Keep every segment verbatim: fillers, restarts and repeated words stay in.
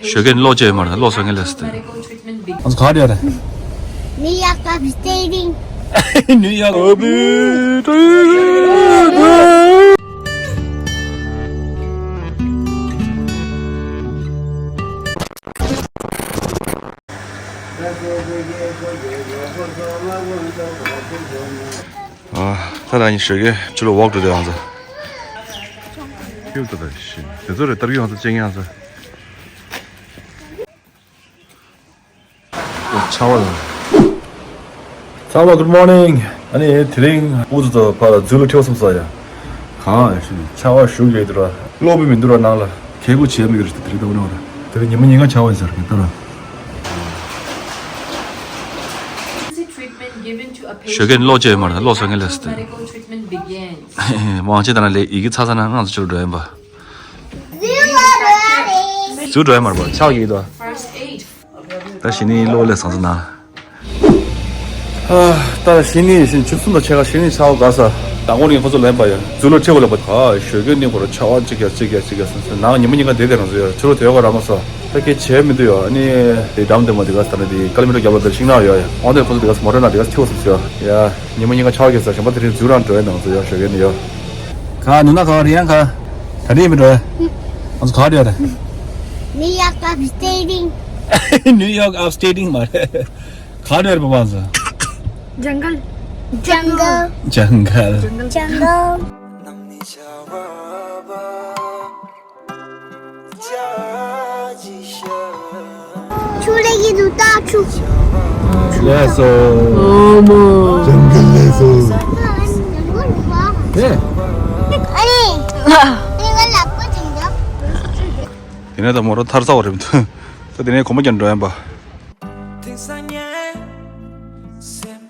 ཞོགས་ཀས་ནི་གློག་ཅི་ཡོད་མ་རེད། གློག་བཟོ་མཁན་སླེབས་སོང་སྟེ། ང་ཚོ་ག་རེ་རེད། New York upstate. New York upstate. ཨ། ད་ལྟ་ཉི་ཤུ་གི་ཕྱི་ལོགས་ཝོག་འགྲོ་དུས་ང་ཚོ། ཁྱོད་ད་ལྟ་ཤི། དེ་ཚོ་རེད། ཏར་གི་ང་ཚོ་ཅན་ཡང་ཚོ། ཆར་པ་དང་། ཆར་པ། Good morning. ཨ་ནི་དེ་རིང་འུ་ཚོ་ཕར་ཛུ་ལ་ཁྲིད་པ་སོང་ས་ཡ། གང་ཆར་པ་ཞུགས་ཡོད་འདུག་ར། གློག་པའི་མི་འདུག་ར། ནང་ལ་ཁེ་གུ་བྱས་མི་གི་རེད། དེ་རིང་ད་འུ་ནང་ར། དེ་རིང་ཉི་མ་ཉིན་གང་ཆར་པ་ཡིན་ས་རེད་ད་ར། ཞོགས་ཀས་ནི་གློག་ཅི་ཡོད་མ་རེད། གློག་བཟོ་མཁན་སླེབས་སོང་སྟེ། དབང་ཆེན་དང་ལས་ཡི་གེ་ཚ་ཚ་ན་ང་ཚོ་ཕྱི་ལོགས་འགྲོ་ཡིན་པ། ཟུར་འགྲོ་ཡ་མ་རེད་པ། ཆག་གི་འདུག་ད་གཞི་ནས་གློག་ལས་བཟང་ས་ན། ཨ། ད་གཞི་ནས་བཞིན་ཆུ་གསུམ་དང་ཕྱེད་ཀ་གཞི་ནས་ཆག་དགའ་ས། དང་པོ་ནས་ཁོ་ཚོ་ལེན་པ་ཡ། ཟུར་ལ་ཁྲིད་པ་ལ་བ། ད་ཞོགས་ཀས་ནས་ཁོ་ར་ཆར་པ་གཅིག་རྒྱག་གཅིག་རྒྱག་གཅིག་རྒྱག་ཟེར་ཟེར། ནང་ཉི་མ་ཉིན་གང་བསྡད་བསྡད་རང་བཟོ་ཡ། ཕྱི་ལོགས་དེ་ག་ར་མ་ས། ད་སྐད་བྱས་མི་འདུག་ཡ། ཨ་ནི་དེ་འགྲམ་དེ་མ་དེ་ག་ས་ད་ནི་དེ་ཀ་ལི་མི་ཊར་རྒྱབ་ལ་དེ་ཤིང་ནགས་ཡོད་ཡ། འོ་དེ་ཁོ་ཚོ་དེ་ག་ས་མོ་ཊ་ནང་དེ་ག་ས་ཁྲིད་པ་སོང་ཟེར་ཡ། ཉི་མ་ཉིན་གང་ཆར་པ་རྒྱག་ས། གཞན་པ་དེ་རིང་ཟུར་རང་འགྲོ་ཡ་ནང་བཟོ་ཡ། ཞོགས་ཀས་ནས་ཡ། ག་ནུ་ན་ག་རེ་ཡང་ག་ད་རེས་མི་འགྲོ། ང་ཚོ་ག་རེ་རེད། New York upstating. New York upstating མ་རེད། ག་རེ་རེད་པ་པ་ཚོ། Jungle. Jungle. Jungle. Jungle. ཆུ་ལས་ཀྱི་འདུག་ད་ཆུ། ཆུ་ལས་སོ། ཨོ་མ། ཇང་གལ་ལས་སོ། ཨེ། ཨ་ནི། ཨ་ནི་ང་ལག་པ་བྱིན་འདུག་དེ་ནས་ད་མོ་ར་ཐར་ཚར་བ་རེད་མི་འདུག་ད་དེ་ནས་གོམ་པ་རྒྱག་འགྲོ་ཡིན་པ། དེང་སང་ངའི་སེམས།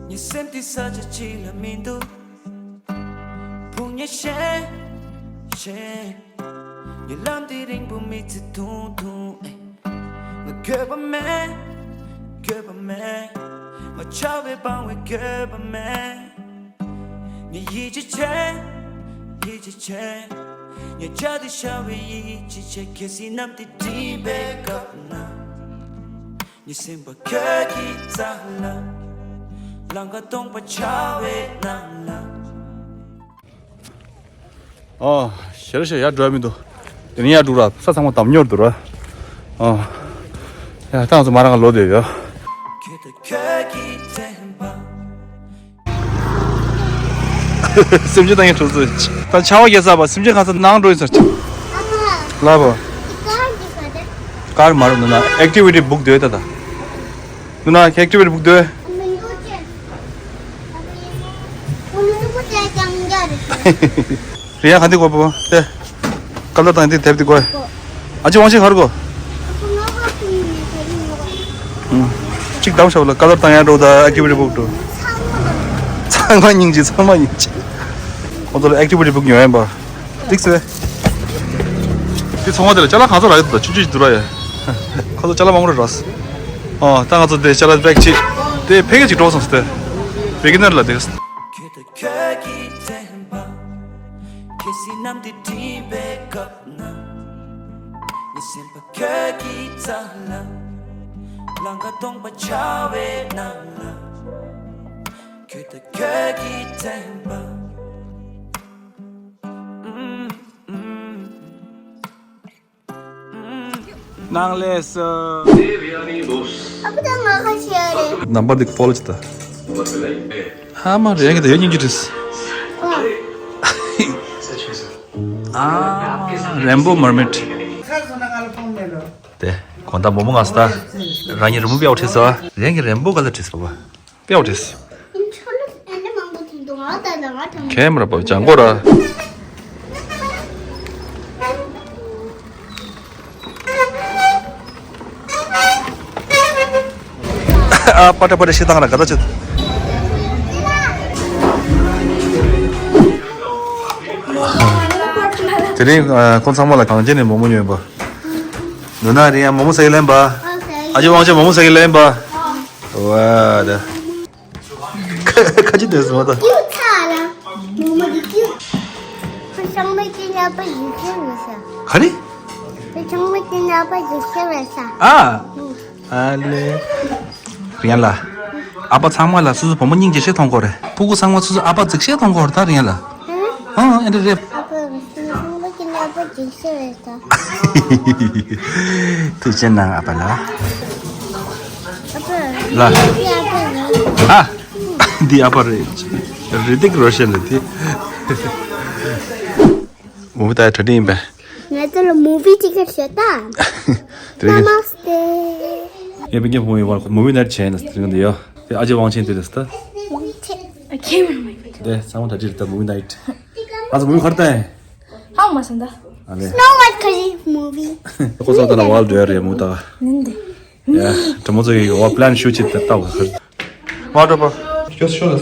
ངའི་སེམས་འདི་ས་ཆ་གཅིག་ལ་མི་འདུག་ཕུང་ཉེ་ཤེས་ཤེས། ངའི་ལམ་འདི་རིང་པོ་མི་ཚེ་ཐུང་ཐུང་ཨེ། ང་འགྱོད་པ་མེད། འགྱོད་པ་མེད། ང་ཆགས་པའི་སྤང་བའི་འགྱོད་པ་མེད། ངས་ཡིད་ཆེས་བྱེད། ཡིད་ཆེས་བྱེད། ངས་བྱ་དེ་ཤར་བའི་ཡིད་ཆེས་བྱེད། གལ་སྲིད་གནམ་དེ་སྒྲིམ་པའི་སྐབས་ན། ངའི་སེམས་པ་ཁྱོད་ཀྱི་རྩ་ལ། ལང་ཀ་སྟོང་པ་ཆགས་པའི་ནང་ལ། ཨོ། ཞེ་ར་ཞེ་ཡར་འགྲོ་ཡ་མི་འདུག་དེ་ནས་ཡར་འགྲོ་ར་ས་ཚང་མ་དམ་ཉོར་འདུག་ར། ཨོ། ཡ་ད་ང་ཚོ་མ་རང་ག་ལོ་དེ་ཡོད། ཁྱོད་དང་ཁྱོད་ཀྱི་དྲན་པ། སེམས་ཅན་བཏང་ཡས་གྲོགས་ཚོ། ད་ཆར་པ་རྒྱག་ཚར་བ། སེམས་ཅན་གང་ཚ་ནང་འགྲོ་ཡིན་ཚར་ཅིག་ལབ་བ། ཀར་མ་རུ་ནུ་ན་ཨེག་ཊི་བི་ཊི་བུག་དོད་ད་ད། ནུ་ན་ཨེག་ཊི་བི་ཊི་བུག་དོད། རེད་ཡ། ག་འདི་དགོས་པོ་དེ། ཀ་ལར་དང་འདི་དེབ་འདི་དགོས། ཨ་ཅེ་དབང་ཆེན་ག་རེ་དགོས། ཨུམ། གཅིག་བདམས་ཤོག་ལ། ཀ་ལར་དང་ཡང་འགྲོ་དང་ཨེག་ཊི་བི་ཊི་བུག་འགྲོ། ཚང་མ་སྙིང་རྗེ། ཚང་མ་སྙིང་རྗེ། ཁོང་ཚོ་ལ་ཨེག་ཊི་བི་ཊི་བུག་ཉོ་ཡིན་པ། འགྲིག་སོང་། དེ་ཚོང་པ་དེ་ལ་ཅ་ལག་གང་ཚོད་རག་ཡོད་འདུག་ཆུང་ཆུང་ཞིག་འདུག་ར་ཡ། ཁོང་ཚོ་ཅ་ལག་མང་པོ་རག་སོང་། ཨོ་ད་ང་ཚོ་དེ་ཅ་ལག་བེག་གཅིག་དེ་ཕ་གི་ཅིག་འགྲོ་སོང་ཟེར་ཏེ། བེ་གི་ནར་ལ་དེ། ཁྱོད་ཀྱི་དྲན་པ། ཁྱེད་སྲིད་གནམ་དེ་སྒྲིམ་པའི་སྐབས་ན། ངའི་སེམས་པ་ཁྱོད་ཀྱི་རྩ་ལ། ལང་ཀ་སྟོང་པ་ཆགས་པའི་ནང་ལ། ཁྱོད་དང་ཁྱོད་ཀྱི་དྲན་པ། ནང་ལས་སུ། ཨ་ཁུ་ད་ང་ཁ་ཤས་རེད། ནམ་བར་འདི་ཕོ་ལོ་ཅི་ད། ཧ་མ་རེད་གི་ད་ཡོད་སྙིང་རྗེ་རེད། ཨ། རེན་བོ་མར་མེད། དེ་གོང་ད་མོ་མོ་ང་ས་ད། རང་ཉིད་རི་མོ་དཔེ་ཡག་པོ་བྲིས་སོ། རེན་གི་རེན་བོ་ག་ལ་བྲིས་སོ་བ། དཔེ་ཡག་པོ་བྲིས། ཁྱེད་མ་ར་པ་ཅང་གོ་ར། ཨ་པ་ཏྲ་པ་ཏྲ་ཤི་ཏང་ར་ག་ད་ཅི། དེ་རིང་ཁོང་ཚང་མ་ལ་གངས་ཅན་ནས་མོག་མོག་ཉོས་པ། ནུ་ན་རེ་ཡང་མོག་མོག་ཟ་གི་ལེན་པ། ཨ་ཅེ་དབང་ཆེན་མོག་མོག་ཟ་གི་ལེན་པ། ཝ་ད། ཁ་ཁ་ཅི་དེ་སོང་ད། ཀྱུ་ཚ་ལ། མོག་མོག་གི་ཀྱུ། ཁོ་ཤང་མེད་ཀྱི་ཉག་པ་ཡིན་ཁྱེར་མི་ཤ། ག་རེ། ཆུང་མ་དེ་ནི་ཨ་ཕ་འཇིགས་ཤེས་རེད་ས། ཨ། ཨ་ལེ། རེད་ལ། ཨ་ཕ་ཚང་མ་ལ་སོ་སོ་བུ་མོ་སྙིང་རྗེ་ཤེས་མཐོང་གོ་རེད། ཕྲུ་གུ་ཚང་མ་སོ་སོ་ཨ་ཕ་གཟིགས་ཤེས་མཐོང་གོ་རེད་ད་རེད་ལ། ཨ་ཨ་འདྲ་རེད། ཨ་ཕ་ཆུང་མ་དེ་ནི་ཨ་ཕ་འཇིགས་ཤེས་རེད་ས། ཐུགས་རྗེ་གནང་ཨ་ཕ་ལ། ཨ་ཕ། ལ། ཨ་ཕ་རེད། ཨ། འདི་ཨ་ཕ་རེད། རི་ཏིག་རོ་ཤན་རེད་དེ། མུ་བི་ལྟ་གྲ་སྒྲིག་ཡིན་པས། ང་ཚོ་ལ་མུ་བི་ཊི་ཀེ་ཊི་ཞོ་ད། དེ་རིང་། Namaste། ཡ་བི་ཀེ་མུ་བི་ཝར་མུ་བི་ནའིཊ་བྱས་ན་དེ་རིང་འདི་ཡོ། དེ་ཨ་ཅེ་དབང་ཆེན་དེ་རེད་ད། དེ་ཚང་མ་གྲ་སྒྲིག་རེད་ད་མུ་བི་ནའིཊ། ང་ཚོ་མུ་བི་ག་རེ་ལྟ་ཡིན། ཧང་མ་སོང་ད། ཨ་ལེ། Snow White་ཁ་ཡི་མུ་བི། ཁོ་ཚོ་ད་ལ་ཝརལ་ཌི་ཝར་རེད་མུ་ད། ནི་འདི། ཡ། དྲི་མོ་ཚོ་ཡི་ཝ་པི་ལན་ཤུ་ཅི་ཏེ་ཏའོ་ཧར། མ་འགྲོ་པ། ཤོ་ཤོ་ལ།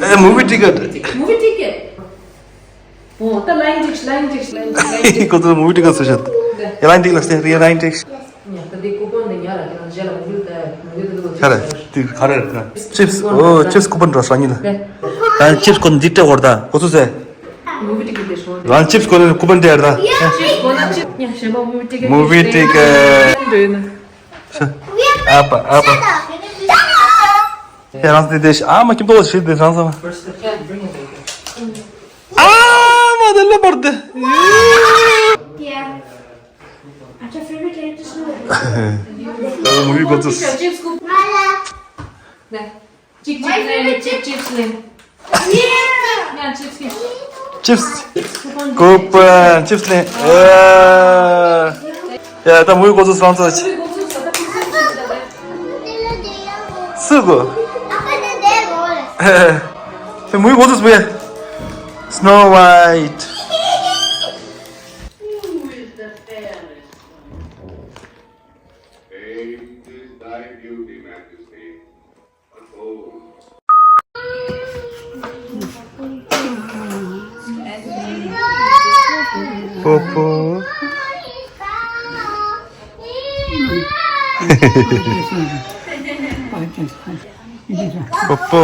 ཨེ་མུ་བི་ཊི་ཀེ་ཊི། Movie ticket. ཨོ་ད་ལའིན་ཊིག་ལའིན་ཊིག་ལའིན་ཊིག་ཁོ་ཚོ་མུ་བི་ཊི་ཀེ་ཊི་སུ་ཤད། ཡ་ལའིན་ཊིག་ལ་སྟེ་རི་ཡ་ལའིན་ཊིག་ཉ་ད་དེ་ཀུ་པོན་དེ་ཉ་ལ་དེ་རང་རྗེས་ལ་མུ་བི་ད་མུ་བི་ད་ལོ་ཁ་རེ་དེ་ཁ་རེ་ན། ཅིབས། ཨོ་ཅིབས་ཀུ་པོན་འགྲོ་སང་ཉིན་ལ། ད་ཅིབས་ཀོན་འདི་སྤྲད་འོར་ད་ཁོ་ཚོ་ཟེ། ང་ཅིབས་ཀོན་ཀུ་པོན་སྤྲད་ད། ཅིབས་ཀོན་ཅིབས་ཉ་ཞེ་པོ་མུ་བི་ཊི་ཀེ་ཊི། མུ་བི་ཊི་ཀེ་ཊི། འགྲོ་ཡིན་ན། ཨ་པ་ཨ་པ། ཁྱེད་རང་ཚོ་དེ་ཨ་མ་ཁྱིམ་ཐོག་ཞིག་དེ་རང་ཚོ། ཨ་མ་དེ་ལོ་བར་དེ། ཨ་ཅག་favorite character ཤོ། ཨ་མུ་བི་གོ་ཚུལ། ཅིག་ཅིག་ལེན། ཅིག་ཅིག་ལེན། ཡ་ཅིག་ཅིག་ཅིབས། ཀུ་པོན་ཅིབས་ལེན། ཨ། ཡ་ད་མུ་བི་གོ་ཚུལ་སང་ཚོ་ཅི། སུ་གོ། དེ་མུ་བི་གོ་ཚུལ་སུ་ཡ། Snow White. Fame is thy beauty, Majesty. Popo. Popo.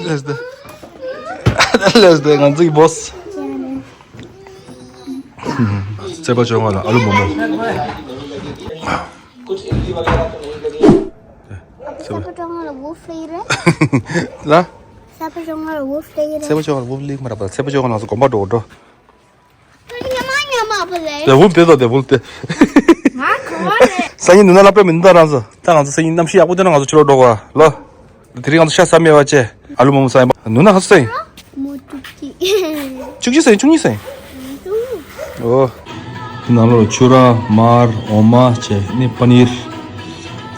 That's the, that's the ང་ཚོའི་བྷོ་སི། ཚལ་པ་བཅོ་ལྔ་ལ་ཨ་ལུ་མོག་མོག་ཚལ་པ་བཅོ་ལྔ་ལ་ཝུ་ཕི་ལེག་རེད། ལ། ཚལ་པ་བཅོ་ལྔ་ལ་ཝུ་ཕི་ལེག་རེད། ཚལ་པ་བཅོ་ལྔ་ལ་ཝུ་ཕི་ལེག་མ་རེད་པ། ཚལ་པ་བཅོ་ལྔ་ལ་ང་ཚོ་དགོན་པ་འགྲོ་འགྲོ། ཉ་མ་ཉ་མ་པ་ལེགས། དེ་ཝུ་ཕི་དེ་དེ་ཝུ་ཕི་དེ། ང་ག་བ་རེད། སང་ཉིན་ནུ་ན་སློབ་གྲྭ་མི་འདུག་རང་ཚོ། ད་ང་ཚོ་སང་ཉིན་གནམ་གཤིས་ཡག་པོ་བྱུང་ན་ང་ཚོ་ཕྱི་ལོགས་འགྲོ་དགོས་ལོ། དེ་རིང་ང་ཚོ་ཤ་ཟ་མེད་པ་བྱས། ཨ་ལུ་མོག་མོག་ཟ་ཡིན་པ། ནུ་ན་ག་ཚོད་ཟ་ཡིན། མོ་བཅུ་གཅིག་བཅུ་གཅིག་ཟ་ཡིན། བཅུ་གཉིས་ཟ་ཡིན། བཅུ་གཉིས། ཨོ། དེ་ནང་ལོགས་ཕྱུ་ར་མར་འོ་མ་བྱས་ནི་པ་ནིར།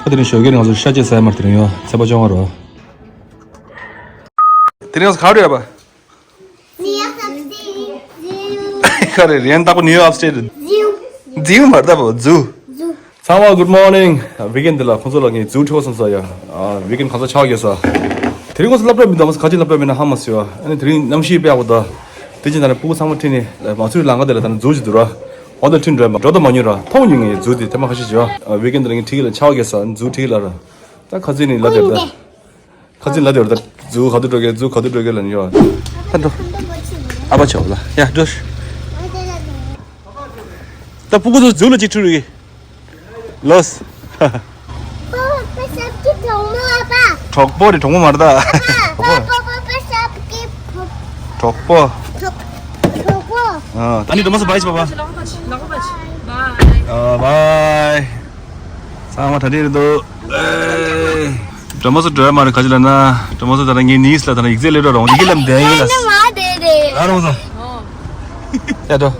ད་དེ་རིང་ཞོགས་ཀས་ང་ཚོ་ཤ་ཅིག་ཟ་ཡ་མ་རེད། དེ་རིང་ཡོ་ཚལ་པ་བཅོ་ལྔ་རོ། དེ་རིང་ང་ཚོ་ག་རེ་ཡོད་པ། ནིའུ་ཡོག་ཨབ་སི་ཊེཊ། ག་རེ་རེད། ཡང་དག་པ་ནིའུ་ཡོག་ཨབ་སི་ཊེཊ། ཛིའུ། ཛིའུ་མ་རེད་ད་བོ། ཛུ། ཛུ། ཚང་མ་good morning། ཝིག་ཨེན་ཌི་འདི་ལ་ཁོང་ཚོ་ལ་ངས་ཛུ་ཁྲིད་པ་སོང་ས་ཡ། ཝིག་ཨེན་ཌི་གང་ས་ཆགས་ཡོད་ས། དེ་རིང་ཁོང་ཚོ་སློབ་གྲྭ་མི་འདུག་མ་ས་ག་ཅི་སློབ་གྲྭ་མེད་ན་ཧ་མ་སི་ཡ། ཨ་ནི་དེ་རིང་གནམ་གཤིས་དཔེ་ཡག་པོ་འདུག་དེ་ཅི་ན་རེ་སྤུ་གུ་ཚང་མ་ཁྲིད་ནས་མ་ཚུར་ལམ་ཁ་དེ་ལ་ད་ནི་ཛུ་ཅིག་འདུག་ར། འོ་དེ་ཁྲིད་འགྲོ་ཡ་མ་འགྲོ་ད་མ་ཉོས་ར། མཐོང་མྱོང་ངས་ཛུ་དེ་དེ་མ་ཁ་ཤས་ཅིག་ཡ། ཝིག་ཨེན་ཌི་འདི་ལ་ངས་ཁྲིད་གི་ལ་ཆགས་ཡོད་ས་ཛུ་ཁྲིད་གི་ལ་ར། ད་ཁ་ཚིག་ནས་ལབ་བསྡད་ད། ཁ་ཚིག་ལ་དེ་བར་ད་ཛུ་ག་དུ་འགྲོ་གི། ཛུ་ག་དུ་འགྲོ་གི་ལ་ཉོ། ད་འགྲོ། ཨ་ཕ་ཆོག་ལ་ཡ་འགྲོ། ད་སྤུ་གུ་ཚོ་ཛུ་ལ་གཅིག་ཁྲིད་རུ་གི། ལོས། གྲོགས་པོ་རེད། གྲོགས་མོ་མ་རེད་ད། གྲོགས་པོ། ཨ་ནི་དུ་མ་སུ་བའི་ཆོག་པ། ཨ་བའི། ཚང་མ་གྲ་སྒྲིག་རེད་འདུག་ཨེ། གྲོགས་མོ་ཚོ་འགྲོ་ཡ་མ་རེད། ག་ཅི་ལབ་ན། གྲོགས་མོ་ཚོ་ད་ལྟ་ངའི་ནིས་ལ་ད་ལྟ་ཡིག་ཚད་སླེབས་འགྲོ་རོང་ཡི་གེ་ལམ་བསྡད་ཡིན་ལ། ཨ་རོང་ཚོ། ཡ་འགྲོ།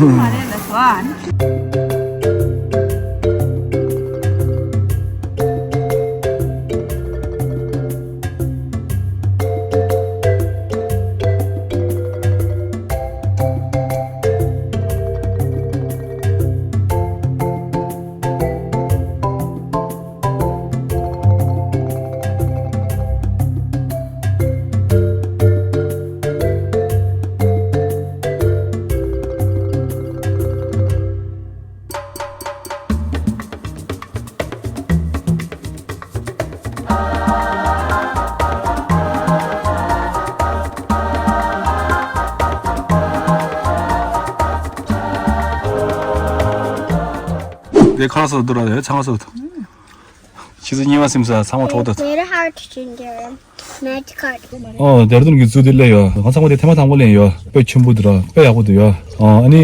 མ་རེད་ལ་སོ་ཨ། དེ་ཁ་ལག་ཟ་འདུག་ར། དེ་ཚང་མ་ཟ་འདུག་ཆུ་ཚོད་གཉིས་པ་སིམ་ས་ཚང་མ་གྲོགས་དང་། Very hard to drink there. Magic card. ཨོ། ལྡེ་ར་ལྡུན་གྱི་ཛུ་དེ་སླེབས་ཡོད། ང་ཚང་མ་དེ་ཐེངས་མ་དང་པོ་སླེབས་ཡོད། དཔེ་ཆེན་པོ་འདུག་ར། དཔེ་ཡག་པོ་འདུག་ཡ། ཨོ། ཨ་ནི།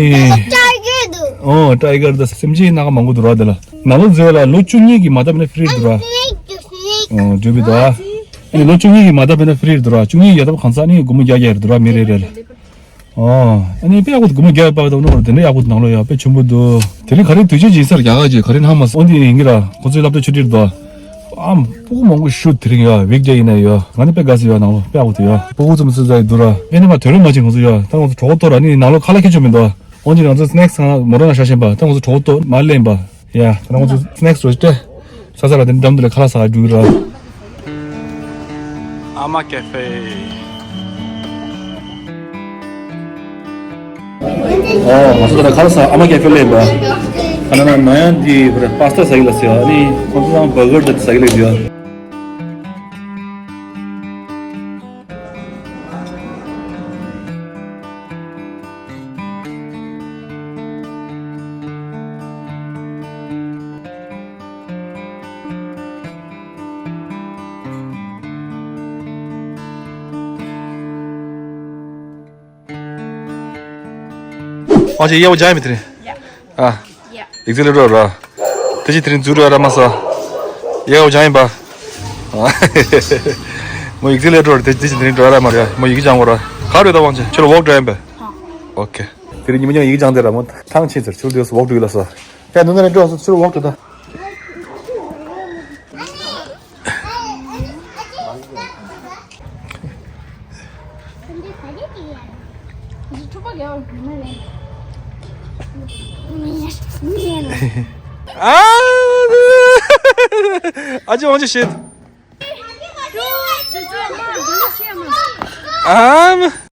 Tiger འདུག་ཨོ། ཊའི་གར་དང་སེམས་ཅན་སྣ་ཁ་མང་པོ་འདུག་ར། དེ་ལ་ནང་ལོགས་འཛུལ་བ་ལ་ལོ་བཅུ་གཉིས་ཀྱི་མ་ད་བྱས་ན་ཕི་རི་འདུག་ར། Snake, the snake. ཨོ། འགྲོ་བི་འདུག་ཨ། ཨ་ནི་ལོ་བཅུ་གཉིས་ཀྱི་མ་ད་བྱས་ན་ཕི་རི་འདུག་ར། བཅུ་གཉིས་ཡོད་སྟབས་གང་ཟག་ནི་སྒོར་མོ་བརྒྱ་བརྒྱ་རེད་འདུག་ར། མི་རེ་རེ་ལ། ཨོ། ཨ་ནི་དཔེ་ཡག་པོ་འདུག་སྒོར་མོ་བརྒྱ་ཡོད་པ་དང་ནོར་དེ་འདྲ་ཡག་པོ་འདུག་ནང་ལོགས་ཡ། དཔེ་ཆེན་པོ་འདུག་དེ་རིང་ག་རེ་དུས་ཆེན་ཡིན་ས་རེད། རྒྱ་གར་གྱི་ག་རེ་ནང་མ་སོང་། འོན་ཏེ་ཡིན་གྱི་ར། ཁོ་ཚོའི་སློབ་གྲྭ་ཆུ་ཊི་རེད་འདུག་ཨམ། སྤུ་གུ་མང་པོ་ཞིག་དེ་རིང་ཡ། ཝིག་ཌེ་ཡིན་ན་ཡ། ང་ནི་དཔེ་དགའ་ས་ཡོད། ནང་ལོགས་དཔེ་ཡག་པོ་འདུག་ཡ། སྤུ་གུ་ཚོ་མི་ཚོ་ཚ་ཡི་འདུག་ར། དཔེ་ནི་མ་དུས་རབས་མ་ཕྱིན། ཁོ་ཚོ་ཡ། ད་ང་ཚོ་གྲོགས་པོ་ཐོག་ར་ནི་ནང་ལོགས་ཁ་ལག་ཁྱེར་ཆོག་མི་འདུག་འོན་ཏེ་ང་ཚོ་སི་ནེག་སི་ཚང་མ་མོ་ཊ་ནང་བཞག་བཞིན་པ། ད་ང་ཚོ་གྲོགས་པོ་ཐོག་མར་སླེབས་པ་ཡ། ད་ང་ཚོ་སི་ནེག་སི་རོ་སྟེ་ས་ས་ལ་དེ་འགྲམ་དུ་ལ་ཁ་ལག་ཟ་ག་འགྲོ་གི་ར། ཨ་མ་ཀེ་ཧྥེ། ཨོ། ང་ཚོ་ད་ལྟ་ཁ་ལག་ཟ་ཨ་མ་ཀེ་ཧྥེ་སླེབས་པ། ཨ་ན་ན་ན་ཡང་འདི་པ་སྟ་ཟ་གི་ལ་ཟེར། ཨ་ནི་ཁོང་ཚོ་ཚང་མ་བར་གར་དེ་ཟ་གི་ལ་འདུག་ཡ། ཨ་ཅེ་ཡ་བོ་ཇ་ཡ་མི་དེ་རེད། ཡ། ཨ། ཡ། ཡིག་ཚད་ལས་འགྲོ་ར། དེ་ཅི་དེ་རིང་འཛུལ་འགྲོ་ཡ་ར་མ་ས། ཡ་བོ་ཇ་ཡིན་པ། མོ་ཡིག་ཚད་ལས་འགྲོ་ར། དེ་དེ་ཅི་དེ་རིང་འགྲོ་ཡ་ར་མ་ར། མོ་ཡིག་སྦྱང་བོ་ར། ག་རེ་ད་དབང་ཆེ་ཁྱོད་ལ་ཝོག་འགྲོ་ཡིན་པས། ཨོ་ཁེ། དེ་རིང་ཉི་མ་ཉང་ཡིག་སྦྱང་དེ་ར་མོ་ཐང་ཆད་ཟེར། ཁྱོད་དེ་ཝོག་འགྲོ་ཡི་ལ་ས། ཡ་ནུ་ན་རེ་འགྲོ་ས་ཁྱོད་ཝོག་འགྲོ་ད། ཨ་ཅེ་ཝང་ཅེ་ཤེད། ཨམ།